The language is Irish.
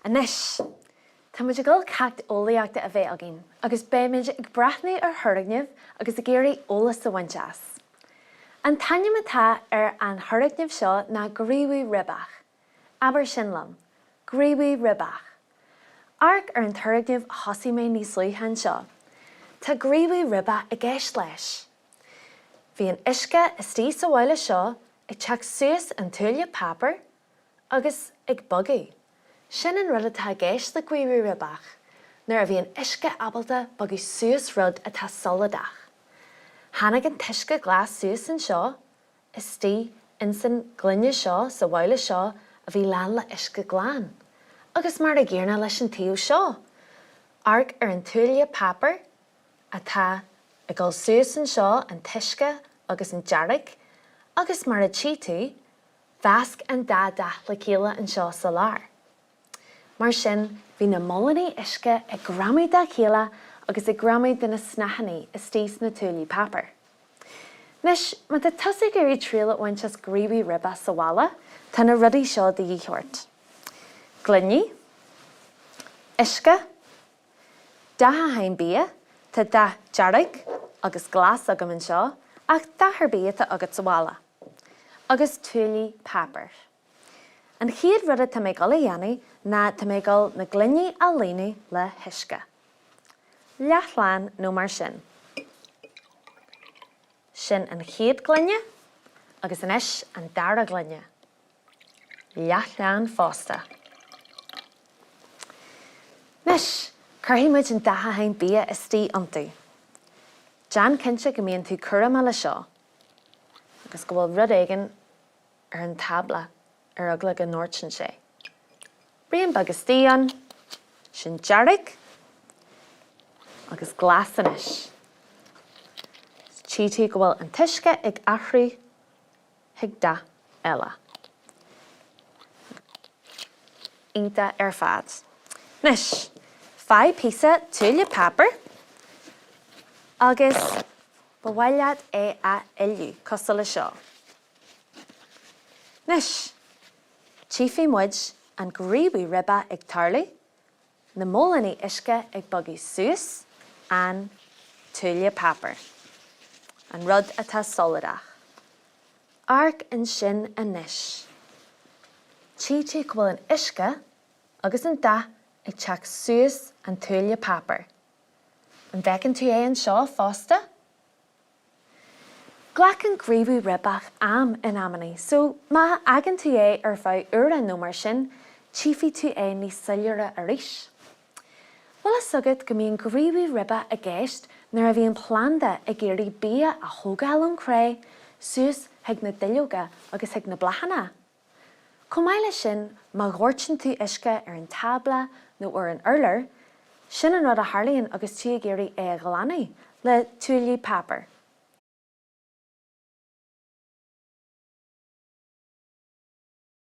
Anois, tá muid ag dul ceacht eolaíochta a bheith againn agus beimid ag breathnú ar thurgnamh agus ag iarraidh eolas a bhaint as. An t-ainm atá ar an thurgnamh seo ná gríobadh ribeach. Abair sin liom. Gríobadh ribeach. Amharc ar an turgnamh a thosaigh mé níos luaithe anseo. Tá gríobadh ribeach i gceist leis. Bhí an uisce istigh sa bhabhla seo ag teacht suas an tuaille páipéir agus ag bogadh. Sin an rud atá i gceist le gríobadh ribeach, nuair a bhíonn uisce ábalta bogadh suas rud atá soladach. Tháinig an t-uisce glas suas anseo, istigh insan ghloine seo, sa bhabhla seo a bhí lán le uisce glan. Agus mar a gcéanna leis an taobh seo. Amharc ar an tuaille páipéir atá ag dul suas anseo, an t-uisce agus an dearg, agus mar a tchí tú, Mheasc an dá dath le chéile anseo sa lár. Mar sin, bhí na móilíní uisce ag greamú dá chéile agus ag greamú de na snáitheanna istigh sna tuaillí páipéir. Anois, má tá tusa ag iarraidh triail a bhaint as gríobadh ribeach sa bhaile, tá na rudaí seo de dhíth ort. Gloiní, uisce, datháin bia, tá dath dearg agus glas agam anseo, ach dath ar bith atá agat sa bhaile. agus tuaillí páipéir. An chéad rud atá mé ag dul a dhéanamh ná tá mé ag dul na gloiní a líonadh le huisce. Leathlán nó mar sin. Sin an chéad gloine agus anois an dara gloine. Leathlán fosta. Anois, cuirfidh muid an datháin bia istigh iontu. Déan cinnte go mbíonn tú cúramach le seo. agus go bhfuil rud éigin ar an tábla ar eagla go ndóirteann sé. Braon beag istigh ann, sin dearg agus glas anois. Tchí tú go bhfuil an t-uisce ag athrú chuig dath eile. Iontach ar fad. Anois, faigh píosa tuaille páipéir agus Ba mhaith leat é a fhilleadh, cosúil le seo. Anois, tchífidh muid an gríobadh ribeach ag tarlú, na móilíní uisce ag bogadh suas an tuaille páipéir, an rud atá soladach. Amharc ansin anois. Tchí tú go bhfuil an uisce agus an dath ag teacht suas an tuaille páipéir. An bhfeiceann tú é anseo fosta? Glacann gríobadh ribeach am in amannaí so má fhágann tú é ar feadh uaire nó mar sin tchífidh tú é níos soiléire arís. Bhfuil fhios agat go mbíonn gríobadh ribeach i gceist nuair a bhíonn planda ag iarraidh bia a thógáil ón chré suas chuig na duilleoga agus chuig na bláthanna? Chomh maith leis sin, má dhóirteann tú uisce ar an tábla nó ar an urlár, sin an rud a tharlaíonn agus tú ag iarraidh é a ghlanadh le tuaillí páipéir.